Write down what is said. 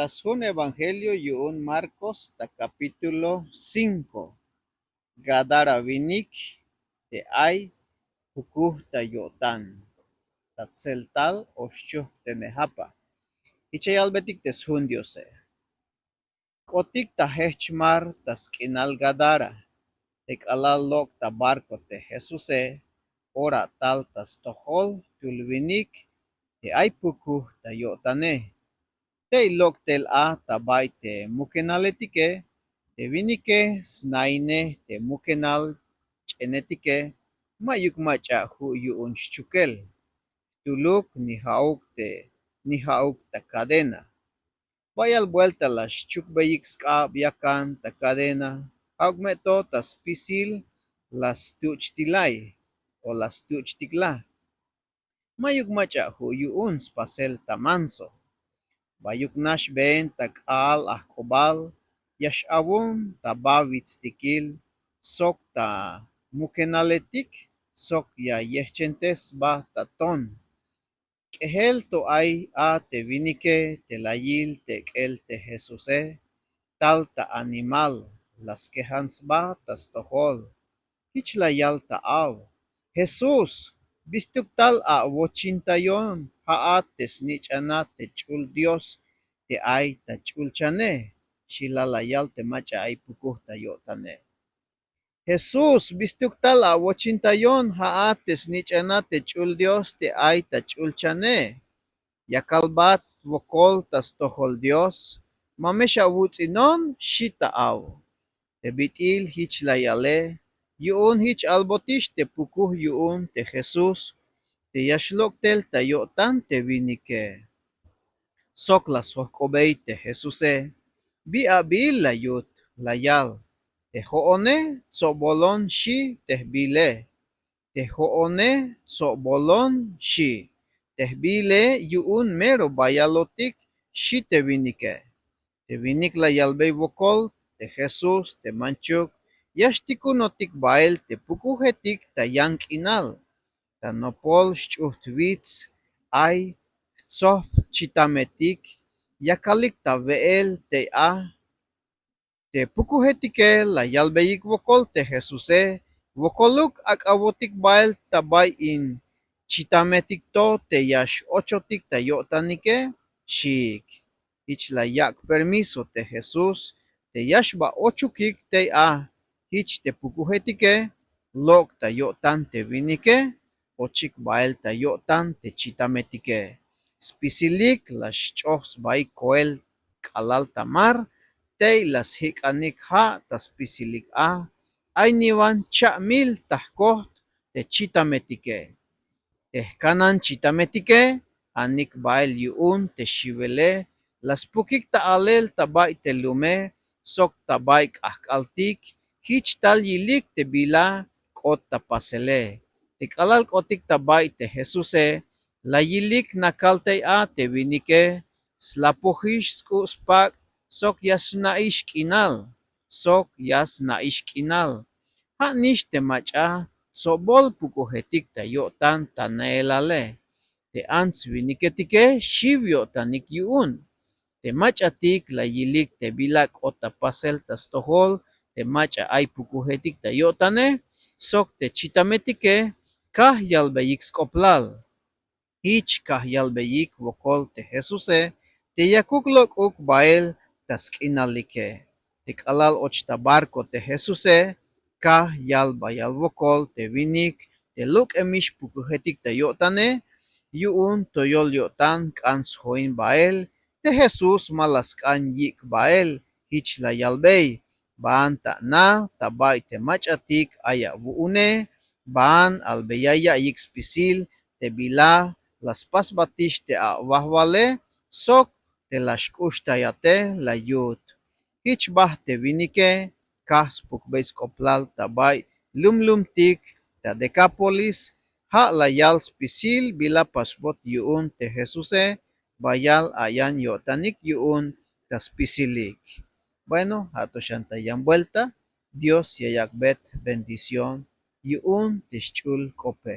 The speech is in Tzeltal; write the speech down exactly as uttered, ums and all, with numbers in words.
Ta sjun evangelio yu'un markos ta kapítulo cinko. Gadara winik te ay pukuj ta yo'tan ta tseltal o xchujp'tenej apa. Jich ya yalbeytik te sjun diose. K'otik ta jejch mar ta sk'inal gadara. Te k'alal lok' ta barko te jesuse, ora tal ta stojol jtul winik te ay pukuj ta yo'tane. Tey lok' tel a ta bay te mukenaletike, te winike snainej te mukenal ch'enetike. Ma'yuk mach'a ju' yu'un xchukel. Jtuluk ni ja'uk te ni ja'uk ta kadena. Bayal buelta la xchukbeyik sk'ab yakan ta kadena. Ja'uk me to ta spisil la stuch'tilay o la stuch'tikla. Ma'yuk mach'a ju' yu'un spasel ta manso. Bayuk nax been ta k'aal ajk'ubal ya x'awun ta ba witstikil sok ta mukenaletik sok ya yejchentes sba ta ton. K'ejel to ay a te winike te la yil te k'el te jesuse. Tal ta animal la skejan sba ta stojol. Jich la yal ta aw: Jesús, bistuk tal awochintayon, ja'at te snich'anat te ch'ul Dios te ay ta ch'ulchane. Xi la la yal te mach'a ay pukuj ta yo'tane. Jesús, bistuk tal awochintayon, ja'at te snich'anat te ch'ul Dios te ay ta ch'ulchane. Ya kalbat wokol ta stojol Dios, ma me xawuts'inon, xi ta aw. Te bit'il jich la yale yu'un jich albotix te pukuj yu'un te Jesús te ya xlok' tel ta yo'tan te winike. Sok la sjojk'obey te Jesuse: Bi abiil la yut? La yal: Te jo'one tsobolon, xi, te jbiile. Te jo'one tsobolon, xi, te jbiile yu'un mero bayalotik, xi te winike. Te winik la yalbey wokol te Jesús te manchuk ya xtikunotik bael te pukujetik ta yan k'inal. Ta nopol xch'ujt' wits ay jtsojp chitametik yakalik ta we'el tey a. Te pukujetike la yalbeyik wokol te Jesuse: Wokoluk ak'awotik bael ta bay in chitametik to te ya x-ochotik ta yo'tanike, xiik. Jich la yak' permiso te Jesús te ya xba ochukik tey a. Jich te pukujetike lok' ta yo'tan te winike, ochik bael ta yo'tan te chitametike. Spisilik la xch'oj sbaik koel k'alal ta mar. Tey la sjik'anik ja' ta spisilik a, ay niwan cha'mil ta jkojt te chitametike. Te jkanan chitametike anik bael yu'un te xiwele, la spukik ta alel ta bay te lume sok ta bay k'ajk'altik. Jich tal yilik te bila k'ot ta pasele. Te k'alal k'otik ta bay te Jesuse, la yilik nakal tey a te winike. Slapojix sk'u' spak' sok ya sna'ix k'inal. Sok ya sna'ix k'inal. Ja' nix te mach'a tsobol pukujetik ta yo'tan ta neelale. Te ants winiketike xiw yo'tanik yu'un. Te mach'atik la yilik te bila k'ot ta pasel ta stojol te mach'a ay pukujetik ta yo'tane sok te chitametike kaj yalbeyik sk'oplal. Jich kaj yalbeyik wokol te Jesuse te yakuk lok'uk bael ta sk'inalike. Te k'alal och ta barko te Jesuse, kaj yal bayal wokol te winik te luk'emix pukujetik ta yo'tane. Yu'un toyol yo'tan k'an sjoin bael, te Jesús ma la sk'an yik' bael. Jich la yalbey: Baan ta ana ta bay te mach'atik ay awu'une, baan albey ya ya'iyik spisil te bila la spasbatix te awajwale sok te la xk'uxtayate la yut. Jich bajt te winike kaj spukbey sk'oplal ta bay lumlumtik ta Decápolis. Ja' la yal spisil bila pasbot yu'un te Jesuse, bayal ayan yo'tanik yu'un ta spisilik. Bueno, ja' to xan ta yan buelta. Dios ya yak'bet bendición yu'un te xch'ul k'ope.